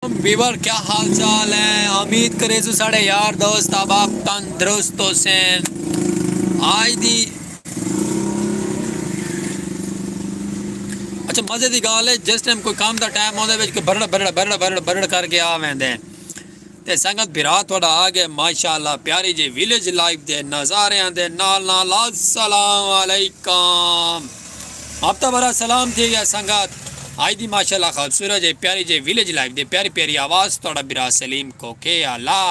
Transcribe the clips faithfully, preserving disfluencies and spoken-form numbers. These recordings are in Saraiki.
ویور، کیا حال چال ہے؟ امید کریسوں ساڑے یار دوست احباب تندرست ہوسن۔ آج دی اچھا، مزے دی گال ہے، جس ٹائم کوئی کام دا ٹائم ہوندے وچ برڑ برڑ برڑ برڑ برڑ کر کے آ ویندے۔ تے سنگت بھرا تہاڈا آ گئے، ماشاءاللہ، پیاری جی ویلیج لائف دے نظاریاں دے نال نال۔ السلام علیکم، ہفتہ بھرا سلام تھی گیا سنگت۔ آج دی ماشاءاللہ خوبصورت جی پیاری جی ویلیج لائف دے پیاری پیاری آواز تہاڈا بھرا سلیم کوکے آلا۔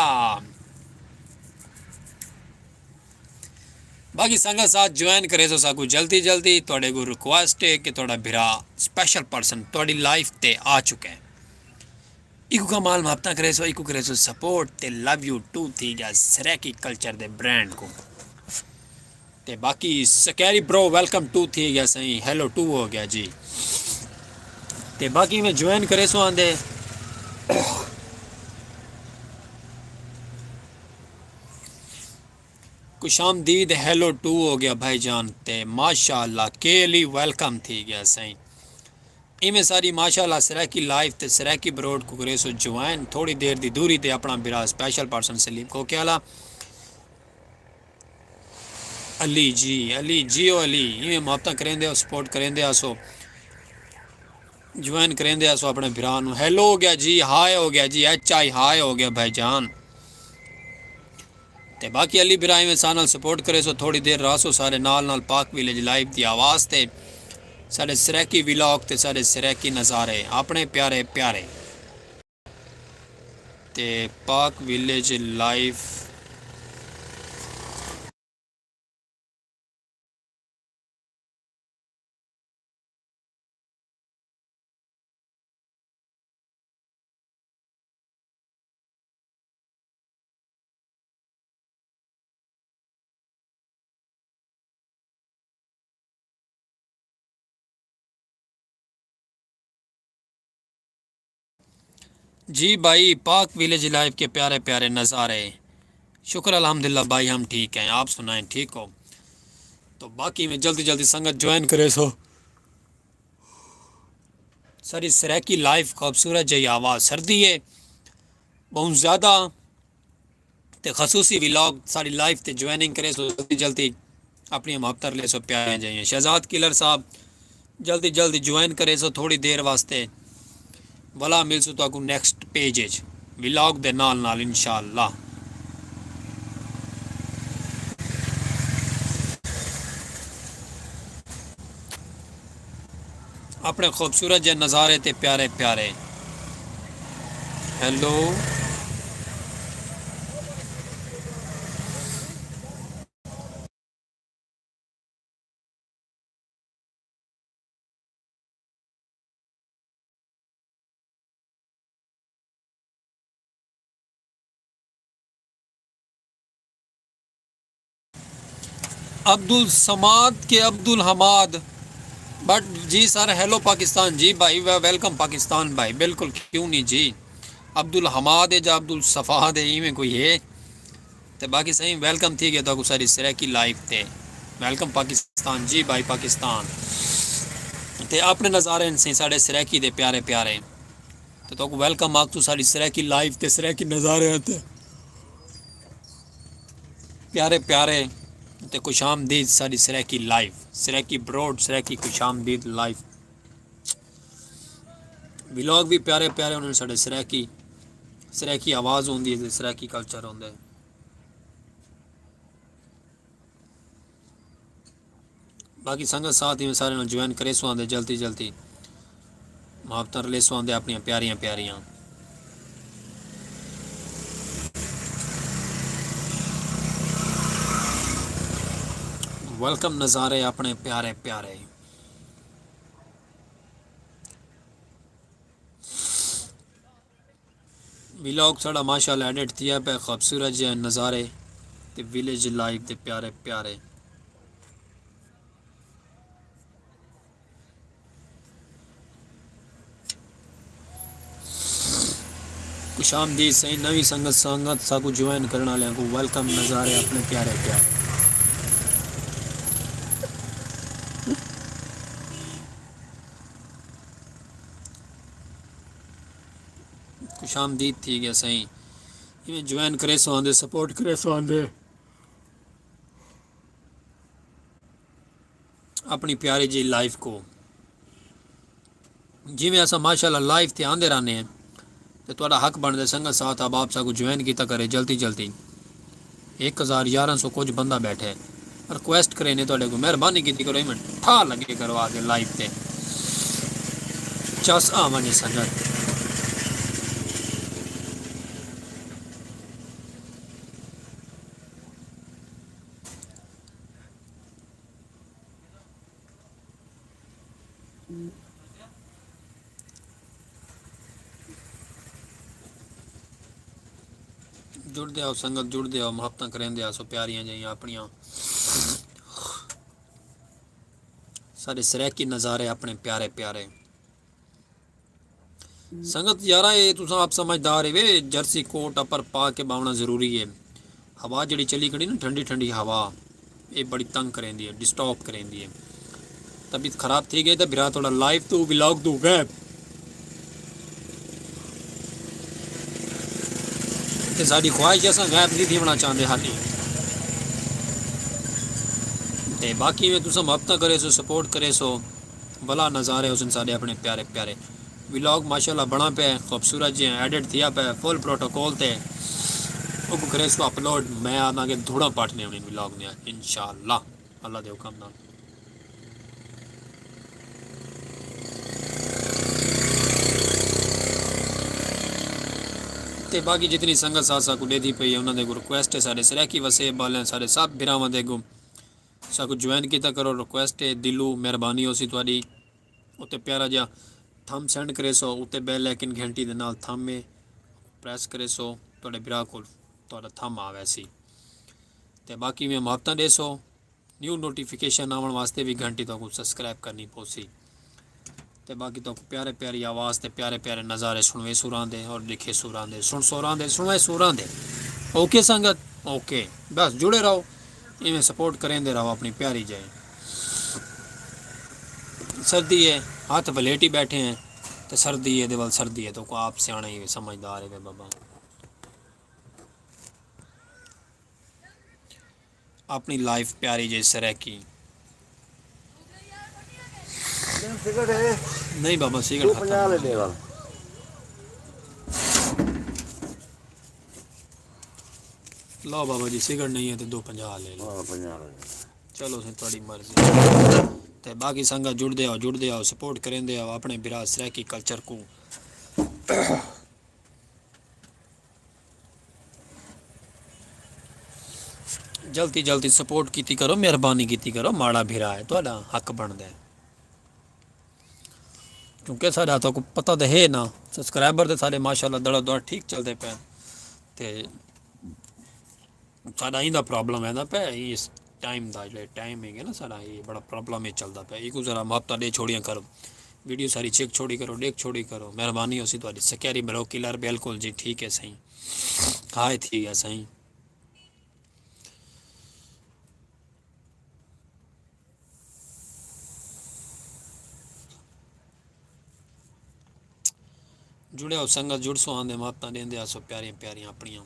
باقی سنگت ساتھ جوائن کریسو ساکو جلدی جلدی۔ تہاڈے کو ریکویسٹ ہے کہ تہاڈا بھرا سپیشل پرسن تہاڈی لائف تے آ چکا ہے۔ ایکوں کمال محبتاں کریسو، ایکوں کریسو سپورٹ تے لو یو ٹو تھی گیا سرائیکی کلچر دے برانڈ کو۔ تے باقی سکیری برو ویلکم ٹو تھی گیا سائیں، ہیلو ٹو ہو گیا جی۔ تے باقی میں جوائن کریسو آندے۔ خوش آمدید، ہیلو ٹو ہو گیا بھائی جان، تے ماشاءاللہ کے علی ویلکم تھی گیا سائیں۔ ایویں ساری ماشاءاللہ سرائیکی لائف تے سرائیکی بروڈ کو کریسو جوائن۔ تھوڑی دیر دی دوری تے اپنا بھرا سپیشل پرسن سلیم کوکے آلا۔ علی جی، علی جی او علی، ایویں محبتاں کریندے ہو، سپورٹ کریندے آسو، جوائن کریندے آسو اپنے بھرا نو۔ ہیلو ہو گیا جی، ہائے ہو گیا جی، ایچ آئی ہائے ہو گیا بھائی جان۔ تے باقی علی بھرا ایویں ساں نال سپورٹ کریسو، تھوڑی دیر رہسو سارے نال نال پاک ویلیج لائیو دی آواز تے ساڈے سرائیکی ولاگ تے ساڈے سرائیکی نظارے اپنے پیارے پیارے تے پاک ویلیج لائیو۔ جی بھائی، پاک ویلیج لائف کے پیارے پیارے نظارے۔ شکر الحمدللہ بھائی، ہم ٹھیک ہیں، آپ سنائیں، ٹھیک ہو؟ تو باقی میں جلدی جلدی سنگت جوائن کریسو۔ ساری سرائیکی لائف خوبصورت جئی آواز سردی ہے بہت زیادہ۔ تے خصوصی ولاگ ساڈی لائف تے جوائننگ کریسو جلدی جلدی، اپنی محبتاں رلیسو پیاریاں جئیاں۔ شہزاد کلر صاحب، جلدی جلدی جوائن کریسو تھوڑی دیر واسطے، ولا ملسو تہاکوں نیکسٹ پیج اچ ولاگ دے نال نال انشاءاللہ۔ اپنے خوبصورت جے نظارے تے پیارے پیارے۔ ہیلو۔ عبدالصمد کے عبدالحمد بٹ جی سر، ہیلو پاکستان جی بھائی، وے-، ویلکم پاکستان بھائی، بالکل کیوں نہیں جی۔ عبدالحمد ہے یا عبدالصفاد ہے، ایویں کوئی ہے؟ تے باقی سائیں ویلکم تھی گیا تہاکوں ساری سرائیکی لائیو تے۔ ویلکم پاکستان جی بھائی پاکستان۔ تے اپنے نظارے ہن سائیں ساڈے سرائیکی دے پیارے پیارے۔ تے تہاکوں ویلکم آکھتوں ساڈی سرائیکی لائیو تے سرائیکی نظارے تے۔ پیارے پیارے تے خوش آمدید ساڈی سرائیکی لائیو، سرائیکی بروڈ، سرائیکی خوش آمدید لائیو۔ ولاگ بھی پیارے پیارے ہوندے ساڈے سرائیکی، سرائیکی آواز ہوندی ہے، سرائیکی کلچر ہوندے۔ باقی سنگت ساتھ ایویں سارے نال جوائن کریسو آندے جلدی جلدی۔ محبتاں رلیسو آندے اپنیاں پیاریاں پیاریاں۔ ویلکم نظارے اپنے پیارے پیارے۔ ولاگ ساڈا ماشاءاللہ ایڈٹ تھیا پئے، خوبصورت جے نظارے تے ویلیج لائف دے پیارے پیارے۔ خوش آمدید سائیں، نویں سنگت سنگت ساکو جوائن کرن آلیاں کو ویلکم، نظارے اپنے پیارے پیارے۔ خوش آمدید تھی ڳیا سائیں۔ ایویں جوائن کریسو آندے، سپورٹ کریسو آندے اپݨی پیاری جی لائیو کوں۔ جیویں اساں ماشاءاللہ لائیو تے آندے رہنے ہیں تے تہاݙا حق بݨدے سنگت ساتھ احباب ساکوں جوائن کیتا کرے جلدی جلدی۔ ہک ہزار یارھاں سو کجھ بندہ ٻیٹھے۔ ریکویسٹ کرینے تہاݙے کوں، مہربانی کیتی کرو، ایویں ٹھا لڳے کرو آ کے لائیو تے۔ چس آ ونڄے سنگت۔ جڑدے آؤ سنگت، جڑدے آؤ، محبتاں کریندے آسو پیاریاں جئیاں اپݨیاں۔ ساݙے سرائیکی نظارے اپݨے پیارے پیارے۔ سنگت یارا، اے تساں آپ سمجھدار ہیوے، جرسی کوٹ اپر پا کے ٻاوݨا ضروری ہے۔ ہوا جڑی چلی کھڑی نا، ٹھنڈی ٹھنڈی ہوا، اے بڑی تنگ کریندی ہے، ڈسٹرب کریندی ہے۔ طبیعت خراب تھی ڳئی تے بھرا تہاݙا لائیو توں ولاگ توں غائب۔ تے ساݙی خواہش ہے اساں غائب نہیں تھیوݨا چاہندے حالی۔ تے باقی میں تساں محبتاں کریسو، سپورٹ کریسو۔ ولا نظارے حسن ساݙے اپݨے پیارے پیارے۔ ولاگ ماشاءاللہ بݨا پئے، خوبصورت جیہاں ایڈٹ تھیا پئے، فل پروٹوکول تے۔ او کریسو اپلوڈ، میں آہداں کہ دھوڑاں پٹ ݙیوݨی ولاگ دیاں انشاءاللہ، اللہ دے حکم نال۔ تے باقی جتنی سنگت ساتھ ساکوں ݙیدھی پئی ہے، انہاں دے کوں ریکویسٹ ہے، ساݙے سرائیکی وسیب والے، ساݙے سب بھراواں دے کوں ساکوں جوائن کیتا کرو، ریکویسٹ ہے دلوں، مہربانی ہوسی تہاݙی۔ اتے پیارا جیہا تھم سینڈ کریسو، اتے بیل آئیکن گھنٹی دے نال تھم ہے، پریس کریسو، تہاݙے بھرا کوں تہاݙا تھم آ ویسی۔ تے باقی میں محبتاں ݙیسو، نیو نوٹیفیکیشن آوݨ واسطے وی گھنٹی تہاکوں سبسکرائب کرݨی پوسی۔ تے باقی تہاکوں پیارے پیاری آواز تے پیارے پیارے نظارے سݨویسوں راہندے اور ݙیکھیسوں راہندے، سݨسوں راہندے، سݨویسوں راہندے۔ اوکے سنگت، اوکے۔ بس جڑے رہو، ایویں سپورٹ کریندے رہو اپݨی پیاری جائی۔ سردی ہے، ہتھ ولیٹی ٻیٹھے ہیں، تے سردی ہے، دے ول سردی ہے، تہاکوں آپ سیاݨے ہیوے، سمجھدار ہیوے بابا۔ اپݨی لائیو پیاری جئی سرائیکی۔ سگریٹ ہے؟ نہیں بابا، سگریٹ دو پنجاہ ختم۔ لے لے ول۔ لو بابا جی، سگریٹ نہیں ہے تے دو پنجاہ لے لو۔ ہاں، پنجاہ لے لو۔ چلو سائیں، تہاݙی مرضی۔ تے باقی سنگت جڑدے آؤ، جڑدے آؤ، سپورٹ کریندے آؤ اپݨے بھرا سرائیکی کلچر کوں۔ جلدی جلدی سپورٹ کیتی کرو، مہربانی کیتی کرو، ماڑا بھرا ہے، تہاݙا حق بݨدا ہے۔ کیونکہ ساݙا تہاکوں پتہ تے ہے نا، سبسکرائبر تے ساݙے ماشاءاللہ دڑا دڑ ٹھیک چلدے پئے۔ تے ساݙا ایندا پرابلم ویندا پئے، اس ٹائم دا جیڑھا ٹائمنگ ہے نا ساݙا، اے بڑا پرابلم اچ چلدا پئے۔ ایکوں ذرا محبتاں ݙے چھوڑیاں کرو۔ ویڈیو ساری چیک چھوڑی کرو، ݙیکھ چھوڑی کرو۔ مہربانی ہوسی تہاݙی۔ سکیری برو کلر بالکل جی ٹھیک ہے سائیں۔ ہائے تھی ڳیا سائیں۔ جڑیاؤ سنگت، جڑسو آندے محبتاں ݙیندے آسو پیاریاں پیاریاں اپݨیاں۔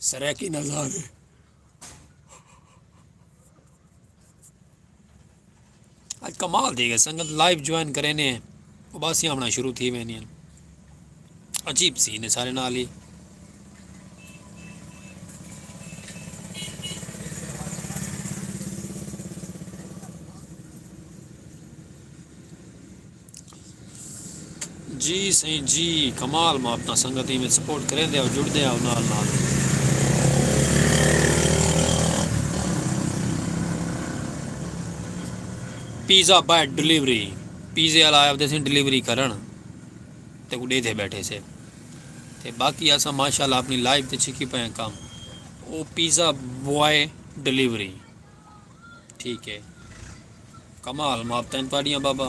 سرائیکی نظارے۔ اڄ کمال تھی ڳئے، سنگت لائیو جوائن کرینے، اباسیاں آوݨا شروع تھی ویندیاں۔ عجیب سین ہے سارے نال ہی۔ جی سائیں جی، کمال محبتاں، سنگت ایویں سپورٹ کریندے آؤ، جڑدے آؤ نال نال۔ پیزا بائی ڈیلیوری، پیزے والا آیا ودے سائیں ڈیلیوری کرݨ، تے کوں ݙیدھے ٻیٹھے سے۔ تے باقی اساں ماشاءاللہ اپݨی لائیو تے چھکی پئے ہیں کم۔ او پیزا بوائے ڈیلیوری۔ ٹھیک ہے، کمال محبتاں تہاݙیاں بابا۔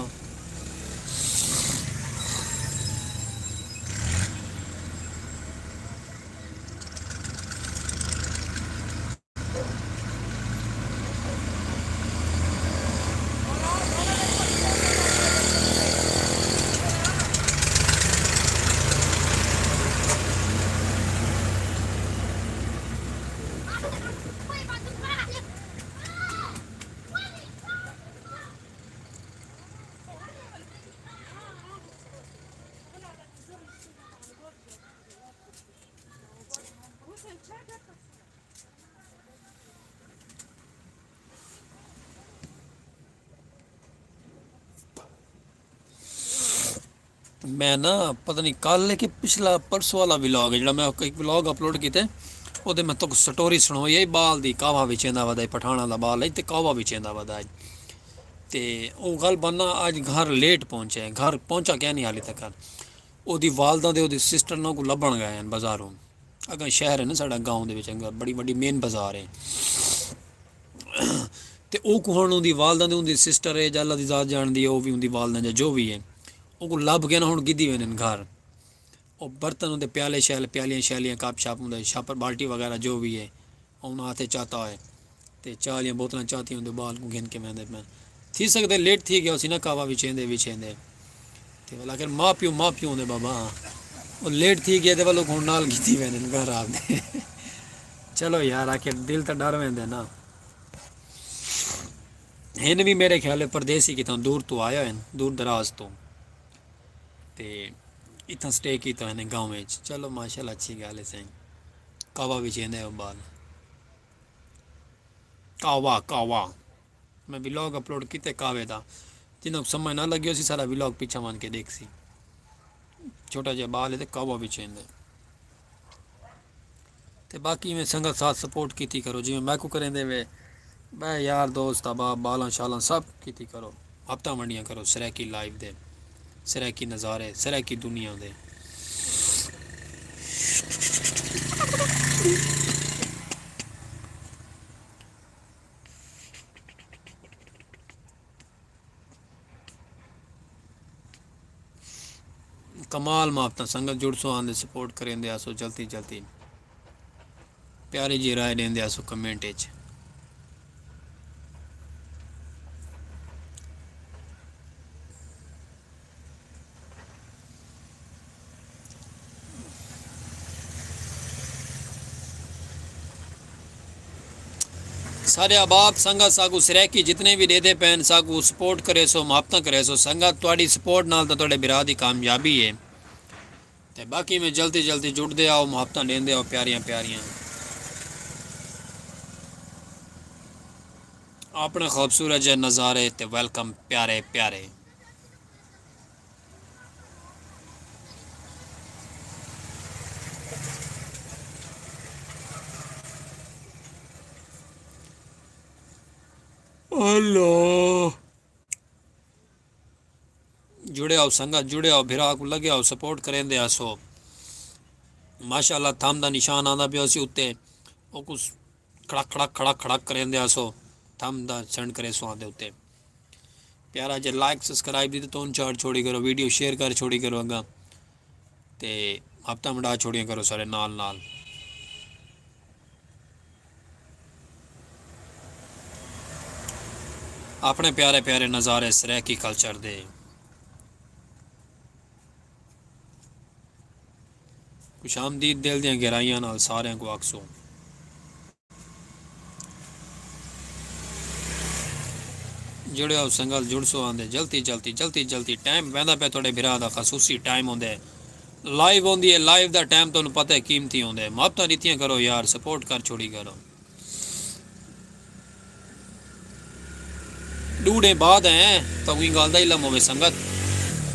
میں نا، پتہ نہیں کل ہے کہ پچھلا پرسوں والا ولاگ ہے، جڑا میں ایک ولاگ اپلوڈ کیتے، اوہدے میں تک سٹوری سنائی ہے، بال دی کاوا وچیندا ودا ہے، پٹھاناں دا بال ہے تے کاوا وچیندا ودا ہے۔ تے او غالباً نا اج گھر لیٹ پہنچے، گھر پہنچا کیا نہیں حالی تک۔ اوہدی والدہ دے اوہدی سسٹر نا کو لبھن گئے ہیں بازاروں۔ اگاں شہر ہے نا ساڑا گاؤں دے وچ، بڑی وڈی مین بازار ہے۔ تے او کو ہن اوندی والدہ دے، اوندی سسٹر ہے، جا اللہ دی ذات جان دی ہے، او وی اوندی والدہ جا جو وی ہے۔ او کو لب گئے نا، ہن گدی ویندن گھر۔ او برتن اوندے، پیالے شیالے، پیالیاں شیالیاں، کپ شپ اوندے، شاپر بالٹی وغیرہ جو وی ہے، او انہاں ہتھے چاتا ہوئے۔ تے چاہ آلیاں بوتلاں چاتیاں اوندے بال کو گھن کے ویندے پئن۔ تھی سکدے لیٹ تھی گیا ہوسی نا، کاوا وچھیندے وچھیندے۔ تے ولا آکھن ماں پیو، ماں پیو ہوندے بابا۔ او لیٹ تھی گئے تے ولو ہن نال کیتی ویندن گھر آپ دے۔ چلو یار، آخر دل تاں ڈر ویندے نا۔ ہن وی میرے خیال ہے پردیسی کتھاں دور تو آیا ہن، دور دراز تو۔ تے اتھاں سٹے کیتا ہن گاؤں وچ۔ چلو ماشاءاللہ، اچھی گال ہے سائیں۔ کاوا وچھیندے او بال۔ کاوا، کاوا۔ میں ولاگ اپلوڈ کیتے کاوے دا۔ جنہاں کو سمجھ نہ لگی ہوسی، سارا ولاگ پیچھے ون کے ڈیکھسی۔ چھوٹا جہا بال ہے تے کاوا وچھیندے۔ تے باقی میں سنگت ساتھ سپورٹ کیتی کرو، جیویں میکوں کریندے وے۔ میں یار دوست، احباب، بالاں شالاں سب کیتی کرو۔ ہفتہ ونڈیاں کرو سرائیکی لائیو دے، سرائیکی نظارے، سرائیکی دنیا دے۔ کمال محبتاں سنگت، جڑسو آندے سپورٹ کریندے آسو جلدی جلدی۔ پیاری جی رائے ݙیندے آسو کمنٹ اچ۔ سارے احباب سنگت ساکوں سرائیکی جتنے وی ݙیہدے پئن، ساکوں سپورٹ کریسو، محبتاں کریسو۔ سنگت، تہاݙی سپورٹ نال تاں تہاݙے بھرا دی کامیابی ہے۔ تے باقی میں جلدی جلدی جڑدے آؤ، محبتاں ݙیندے آؤ پیاریاں پیاریاں۔ اپݨے خوبصورت جے نظارے تے ویلکم پیارے پیارے۔ اللہ۔ جڑے آؤ سنگت، جڑے آؤ بھرا کو لگے آؤ، سپورٹ کریندے آسو۔ ماشاءاللہ تھم دا نشان آندا پیا سی اتے، او کو کھڑک کھڑک کھڑک کھڑک کریندے آسو، تھم دا سینڈ کریسو آندے اتے۔ پیارا جے لائک سبسکرائب دی تے تون چاڑ چھوڑی کرو، ویڈیو شیئر کر چھوڑی کرو اگاں۔ تے ہفتہ منڈا چھوڑیاں کرو سارے نال نال۔ اپݨے پیارے پیارے نظارے سرائیکی کلچر دے۔ خوش آمدید دل دیاں گہرائیاں نال ساریاں کو آکھسوں۔ جڑیو سنگل جڑسو آندے جلتی جلتی جلتی جلتی ٹائم ویندا پیا تہاڈے بھرا دا خصوصی ٹائم ہوندے لائیو ہوندی ہے لائیو دا ٹائم تہانوں پتہ ہے قیمتی ہوندے محبتاں ڈتیاں کرو یار سپورٹ کر چھوڑی کرو۔ ݙو ݙینھ بعد ہیں تاں ایں ڳالھ دا علم ہووے سنگت،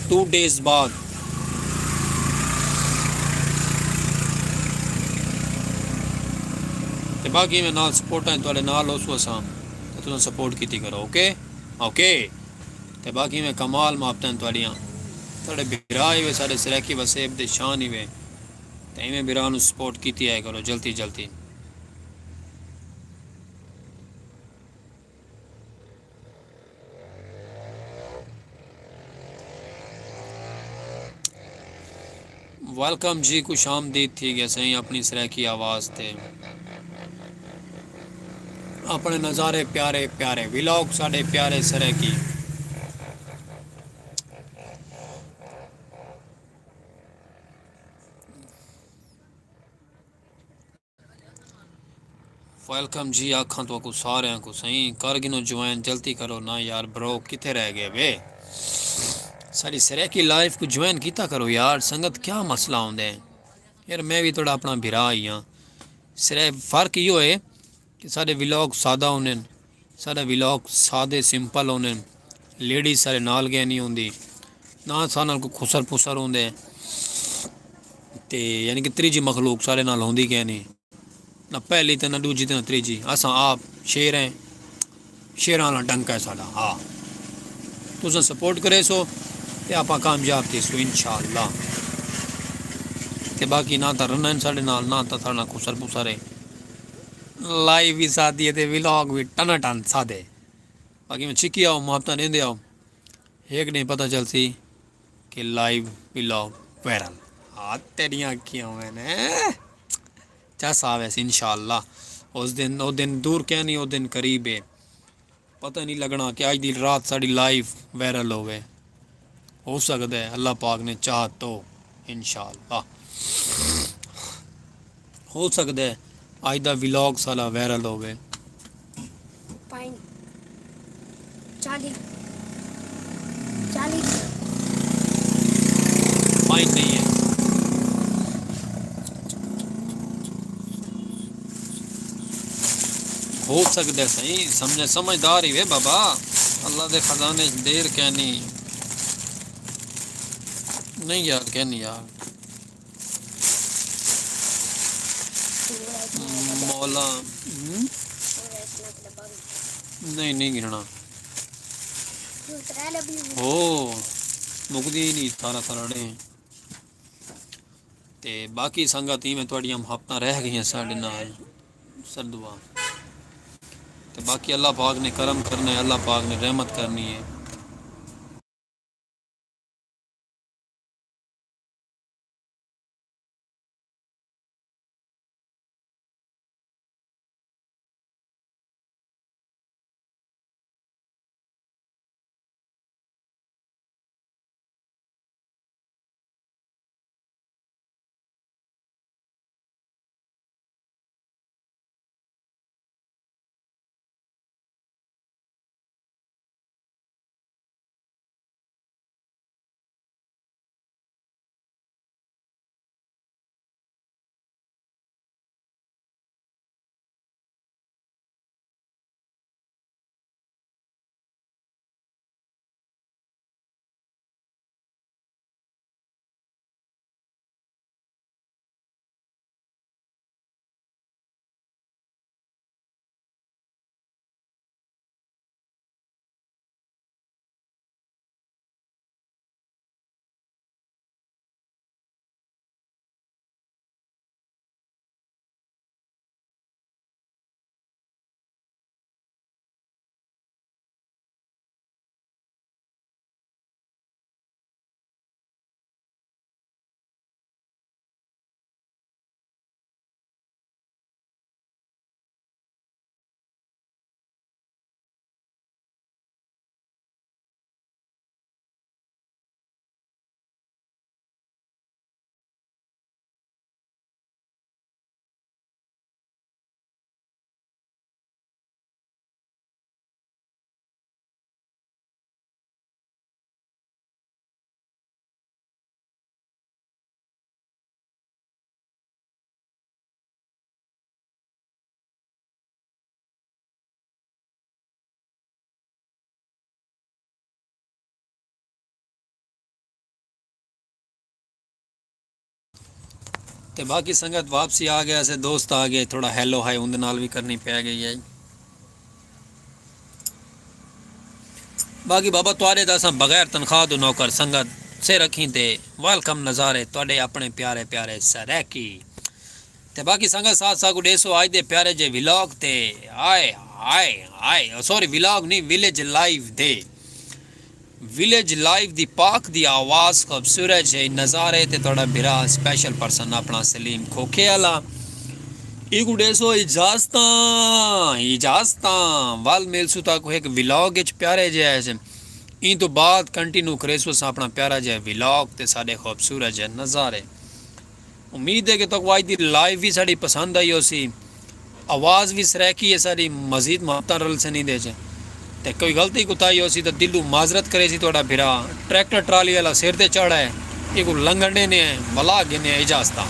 ٹو ڈیز بعد۔ تے باقی میں نال سپورٹاں تہاݙے نال ہوسوں اساں تے تساں سپورٹ کیتی کرو اوکے اوکے۔ تے باقی میں کمال محبتاں تہاݙیاں تہاݙے بھرا ہی وے ساݙے سرائیکی وسیب دے شان ہی وے تے ایویں بھرا نوں سپورٹ کیتی آئے کرو جلدی جلدی۔ ویلکم جی خوش آمدید تھی گیا سائیں اپنی سرائیکی آواز تے اپنے نظارے پیارے پیارے ولاگ ساڈے پیارے سرائیکی۔ ویلکم جی آکھاں تہاکوں ساریاں کوں سئیں کر گھنو جوائن جلتی کرو نا یار برو کتھے رہ گئے وے ساڈی سرائیکی لائف کوں جوائن کیتا کرو یار سنگت کیا مسئلہ ہوندے یار میں وی تہاڈا اپنا بھرا ہی ہاں سرائیک فرق ایہو ہے کہ ساڈے ولاگ سادہ ہوندن ساڈا ولاگ سادے سمپل ہوندن لیڈیز ساڈے نال گئے نہیں ہوندی نہ ساݙے نال کوئی خسر پسر ہوندے، تے یعنی کہ تریجھی مخلوق ساݙے نال ہوندی کائنی، نہ پہلی تے نہ ݙوجھی تے نہ تریجھی۔ اساں آپ شیر ہیں، شیراں والا ڈنکا ہے ساݙا۔ ہا، تساں سپورٹ کریسو تے آپاں کامیاب تھیسوں انشاءاللہ۔ تے باقی نہ تاں رنہ ہن ساݙے نال، نہ تاں ساݙے نال خسر پسر ہے۔ لائیو وی سادی ہے تے ولاگ وی ٹنا ٹن سادے۔ باقی میں چھکی آؤ، محبتاں ݙیندے آؤ۔ ہک ݙینہہ پتہ چلسی کہ لائیو ولاگ وائرل۔ ہا، تیݙیاں اکھیاں ہوئے نے۔ چس آویس انشاءاللہ۔ اس دن، او دن دور کائنی، او دن قریب ہے۔ پتہ نہیں لڳݨا کہ اڄ دی رات ساݙی لائیو وائرل ہووے۔ ہو سڳدا ہے اللہ پاک نے چاہ تو، انشاءاللہ۔ ہو سڳدا ہے اڄ دا ولاگ ساݙا وائرل ہووے۔ پائن۔ چالی۔ چالی۔ پائن نہیں ہے۔ ہو سڳدا ہے سئیں، سمجھ، سمجھدار ہی وے بابا۔ اللہ دے خزانے اچ دیر کائنی۔ نہیں یار، کائنی یار۔ مولا، ہم؟ نہیں، نہیں گننا۔ ہو، مکدی نہیں، سارا سارا ݙے۔ تے باقی سنگت ایویں تہاݙیاں محبتاں رہ ڳئیاں ساݙے نال، سر دعا۔ تے باقی اللہ پاک نے کرم کرنا ہے، اللہ پاک نے رحمت کرنی ہے۔ تے باقی سنگت واپسی آ ڳئے سے، دوست آ ڳئے، تھوڑا ہیلو ہائے اوندے نال وی کرنی پئے ڳئی ہے۔ باقی بابا تہاݙے تاں اساں بغیر تنخواہ دو نوکر، سنگت سر اکھیں تے ویلکم نظارے تہاݙے اپݨے پیارے پیارے سرائیکی۔ تے باقی سنگت ساتھ ساکوں ݙیسو اڄ دے پیارے جے ولاگ تے۔ ہائے، ہائے، ہائے، سوری، ولاگ نہیں، ولیج لائیو دے۔ ولیج لائیو دی پاک دی آواز، خوبصورت جے نظارے تے تہاݙا بھرا اسپیشل پرسن اپݨا سلیم کھوکھے آلا۔ ایکوں ݙیسو اجازتاں، اجازتاں۔ ول ملسوں تاکوں ہک ولاگ اچ پیارے جے۔ ایں توں بعد کنٹینیو کریسوں اساں اپݨا پیارا جے ولاگ تے ساݙے خوبصورت جے نظارے۔ امید ہے کہ تہاکوں اڄ دی لائیو وی ساݙی پسند آئی ہوسی۔ آواز وی سرائیکی ہے ساݙی، مزید محبتاں رلسن ایندے اچ۔ تے کوئی غلطی کوتاہی ہوسی تاں دلوں معذرت کریسی تہاݙا بھرا۔ ٹریکٹر ٹرالی والا سر تے چڑھا ہے، ایکوں لنگھݨ ݙینے ہیں، ولا گھنے ہیں، اجازتاں۔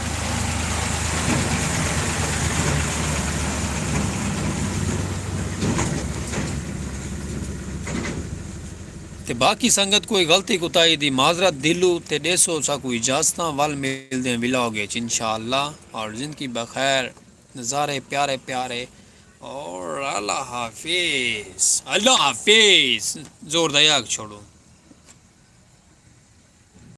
تے باقی سنگت کوئی غلطی کوتاہی دی معذرت دلوں تے ݙیسو ساکوں اجازتاں، ول ملدے ہیں ولاگ اچ انشاءاللہ۔ اور زندگی بخیر، نظارے پیارے پیارے، اور اللہ حافظ، اللہ حافظ۔ زور دا یاک چھوڑو۔